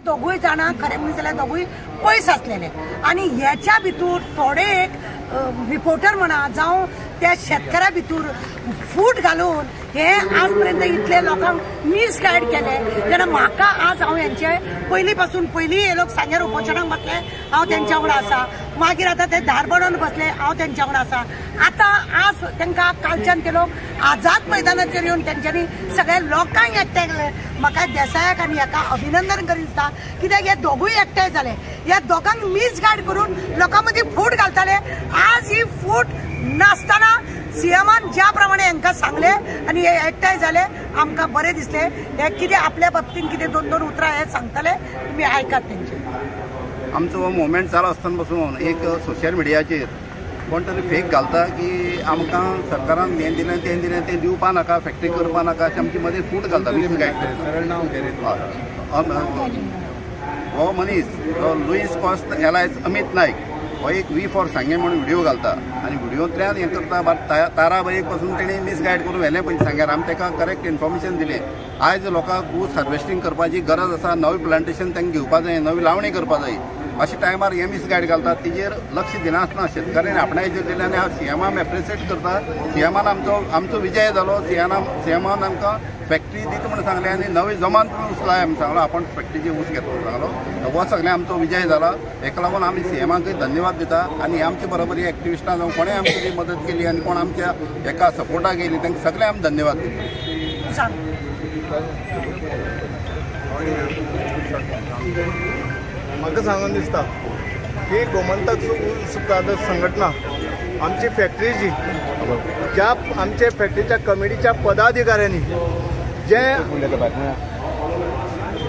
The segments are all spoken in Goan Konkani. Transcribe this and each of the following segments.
दोगूय जाणां खरें म्हणून जाल्यार दोगूय पयस आसलेले आनी हेच्या भितूर थोडे एक रिपोर्टर म्हणा जावं त्या शेतकारा भितूर फूट घालून हे आज पर्यंत इतले लोकांक मिसगायड केले. तेन्ना म्हाका आज हांव हेंचे पयलीं पासून पयलीं हे लोक सांग्यार उपोशणाक बसले, हांव तेंच्या वांगडा आसा. मागीर आतां ते धारबडोन बसले, हांव तेंच्या वांगडा आसा. आतां आज तांकां कालच्यान ते लोक आझाद मैदानाचेर येवन तेंच्यांनी सगळ्या लोकांक एकठांय केले. म्हाका देसायाक आनी हाका अभिनंदन करीन दिसता, कित्याक हे दोगूय एकठांय जाले. ह्या दोगांक मिसगायड करून लोकां मदीं फूट घालताले. आज ही फूट नासतना सीएमान ज्या प्रमाणे हांकां सांगले आनी हे एकठांय जाले, आमकां बरें दिसलें. हे कितें आपल्या बाबतीन कितें दोन दोन उतरां हे सांगतले, तुमी आयकात तेंचे. आमचो हो मुवमेंट चालू आसतना पासून एक सोशल मिडियाचेर कोण तरी फेक घालता की आमकां सरकारान हें दिलें तें दिलें, तें दिवपा नाका, फॅक्टरी करपा नाका, अशें आमचे मदीं फूट घालता. हो मनीस लुईस कॉस्त एलायस अमीत नायक हो एक we for सांगें म्हणून व्हिडियो घालता आनी व्हिडियोंतल्यान हें करता. ताराबाईक पासून तेणी मिसगायड करून व्हेलें पयलीं सांग्यार. आमी ताका करेक्ट इन्फॉर्मेशन दिलें. आयज लोकांक ऊस हार्वेस्टींग करपाची गरज आसा, नवें प्लांटेशन तांकां घेवपा जाय, नवी लावणी करपा जाय. अशे टायमार हे मिसगायड घालतात, तेजेर लक्ष दिनासतना शेतकाऱ्यांनी आपणायचेर दिलें. आनी हांव सीएमाक एप्रिसिएट करता. सीएमान आमचो विजय जालो. सीएमान आमकां फॅक्टरी दिता म्हणून सांगलें आनी नवी जमान ऊस लाय आमी सांगलो, आपण फॅक्टरीचे ऊस घेतलो म्हणून सांगलो. हो सगळें आमचो विजय जाला. हेका लागून आमी सीएमाकूय धन्यवाद दिता आनी आमचे बरोबर हे एक्टिविस्टां जावं कोणें आमची मदत केली आनी कोण आमच्या हेका सपोर्टाक गेली तांकां सगळें आमी धन्यवाद दिता. म्हाका सांगून दिसता की गोमंतक ऊस उत्पादक संघटना आमची फॅक्टरी जी ज्या आमचे फॅक्टरीच्या कमिटीच्या पदाधिकाऱ्यांनी जे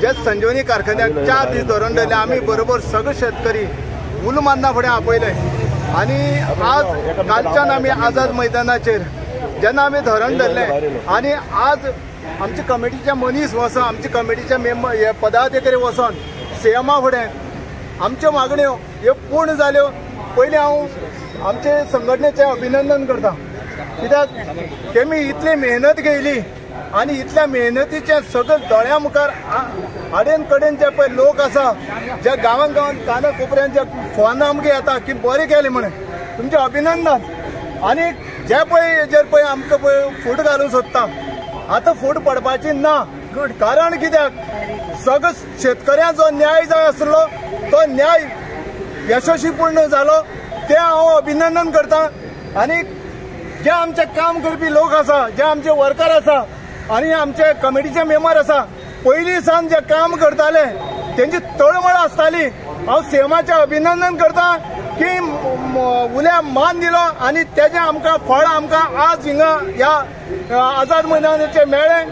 जे संजीवनी कारखान्याक 4 दीस धरून धरले, आमी बरोबर सगळे शेतकरी उलो मारना फुडें आपयले आनी आज कालच्यान आमी आझाद मैदानाचेर जेन्ना आमी धरण धरलें आनी आज आमचे कमिटीचे मनीस वचोन आमचे कमिटीचे मेंबर हे पदाधिकारी वचोन सीएमा फुडें आमच्यो मागण्यो ह्यो पूर्ण जाल्यो. पयलीं हांव आमचे संघटनेचें अभिनंदन करता, कित्याक तेमी इतली मेहनत घेयली आनी इतल्या मेहनतीचें सगळें दोळ्या मुखार आडेन कडेन जे पळय लोक आसा, ज्या गांवान गांवान काना कोपऱ्यान जे फोन आमकां येता की बरें केलें म्हणून तुमचें अभिनंदन. आनी जे पळय हेजेर पळय आमकां पळय फूट घालूंक सोदता, आतां फूट पडपाची ना. कारण कित्याक सगळो शेतकऱ्यांक जो न्याय जाय आसलो तो न्याय यशस्वी पूर्ण जालो, तें हांव अभिनंदन करता. आनी जे आमचे काम करपी लोक आसा, जे आमचे वर्कर आसा आनी आमचे कमिटीचे मेंबर आसा, पयलीं सावन जे काम करताले तेंची तळमळ आसताली. हांव सीएमाचें अभिनंदन करता की उल्या मान दिलो आनी तेजें आमकां फळ आमकां आज हिंगा ह्या आझाद मैदानाचेर मेळ्ळें.